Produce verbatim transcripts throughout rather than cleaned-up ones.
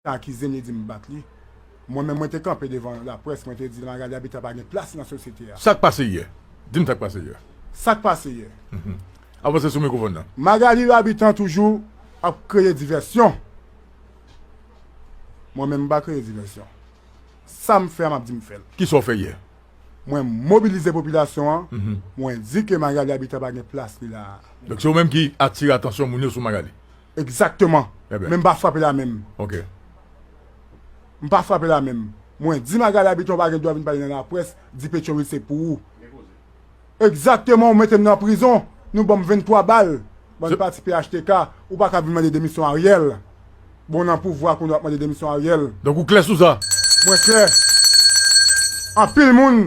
Habitant akize m, li di m bat li. Mwen menm, mwen te kanpe devan laprès, mwen te di Magalie Habitant pa gen plas nan sosyete a. Sa k pase yè? Di m sa k pase yè. Sa k pase yè? Avanse sou mikwofòn nan. Magalie Habitant toujou ap kreye divèsyon. Mwen menm, m pa kreye divèsyon. Sa m fè a, m ap di m fè l. Kisa w fè yè? Mwen mobilize popilasyon an, mwen di ke Magalie Habitant pa gen plas li la a. Donk, se ou menm ki atire atansyon moun yo sou Magalie? Egzakteman. Men m pa frape la menm. M pa frape la menm. Mwen di Magalie Habitant pa gen dwa vin pale nan laprès, di Petyonvil se pou ou. Egzakteman, ou mete m nan prizon, nou ban m venntwa bal. Bann pati P H T K, ou pa ka vin mande demisyon Ariel. Bon, nan pouvwa kounye a w ap mande demisyon Ariel. Donk ou klè sou sa? Mwen klè. Anpil moun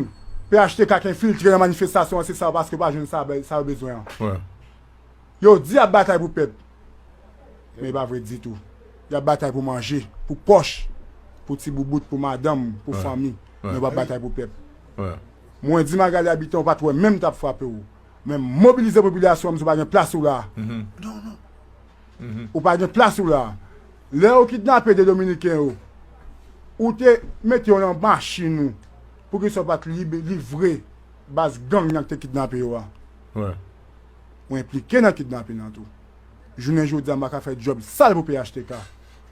P H T K k enfiltre nan manifestasyon an, se sa, paske yo pa jwenn sa, sa yo bezwen an. Yo di y ap batay pou pèp. Men e pa vre ditou. Y ap batay pou manje, pou pòch, pou ti boubout, pou madanm, pou fanmi. Men yo p ap batay pou pèp. Mwen di Magalie Habitant, ou pa t wè menm t ap frape w. Men mobilize popilasyon an, m di w pa gen plas ou la. Ou pa gen plas ou la. Lè yo kidnape de Dominiken yo, ou te mete yo nan machin ou. Poukisa w pa t lib-, livre baz gang nan ki te kidnape yo a? Ou enplike nan kidnapin nan tou. Jounen jodi a, m pa ka fè djòb sal pou P H T K.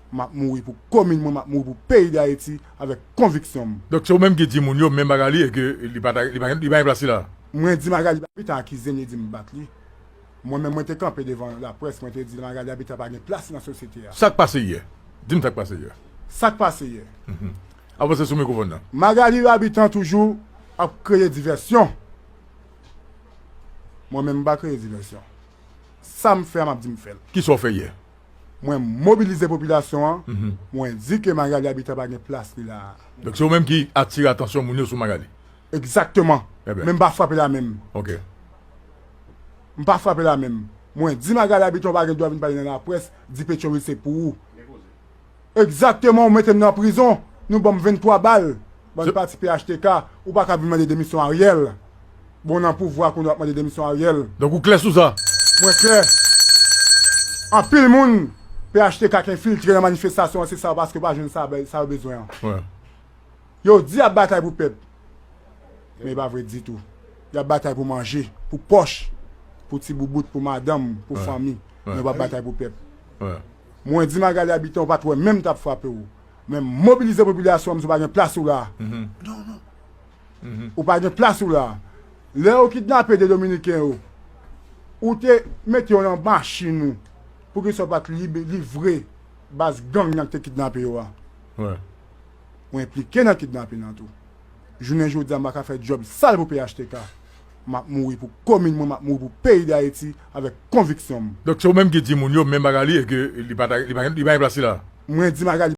M ap mouri pou komin mwen, m ap mouri pou peyi Dayiti avèk konviksyon m. Donk, se ou menm ki di moun yo, men Magalie, e ke li pa ta, li pa, li pa gen plas li la? Mwen di Magalie Habitant akize m, li di m bat li. Mwen menm, mwen te kanpe devan laprès, mwen te di Magalie Habitant pa gen plas nan sosyete a. Sa k pase yè? Di m sa k pase yè. Sa k pase yè? Avanse sou mikwofòn nan. Magalie Habitant toujou ap kreye divèsyon. Mwen menm, m pa kreye divèsyon. Sa m fè a, m ap di m fè l. Kisa w fè yè? Mwen mobilize popilasyon an, mwen di ke Magalie Habitant pa gen plas li la a. Donk, se ou menm ki atire atansyon moun yo sou Magalie? Egzakteman. Men m pa frape la menm. M pa frape la menm. Mwen di Magalie Habitant pa gen dwa vin pale nan laprès, di Petyonvil se pou ou. Egzakteman, ou mete m nan prizon, nou ban m venntwa bal. Bann pati P H T K, ou pa ka vin mande demisyon Ariel. Bon, nan pouvwa kounye a w ap mande demisyon Ariel. Donk ou klè sou sa? Mwen klè. Anpil moun P H T K k enfiltre nan manifestasyon an, se sa, paske yo pa jwenn sa, sa yo bezwen an. Yo di y ap batay pou pèp. Men e pa vre ditou. Y ap batay pou manje, pou pòch, pou ti boubout, pou madanm, pou fanmi. Men yo p ap batay pou pèp. Mwen di Magalie Habitant, ou pa t wè menm t ap frape w. Men mobilize popilasyon an, m di w pa gen plas ou la. Ou pa gen plas ou la. Lè yo kidnape de Dominiken yo, ou te mete yo nan machin ou. Poukisa w pa t lib-, livre baz gang nan ki te kidnape yo a? Ou enplike nan kidnapin nan tou. Jounen jodi a, m pa ka fè djòb sal pou P H T K. M ap mouri pou komin mwen, m ap mouri pou peyi Dayiti avèk konviksyon m. Donk, se ou menm ki di moun yo, men Magalie, e ke li pa ta, li pa, li pa gen plas li la? Mwen di Magalie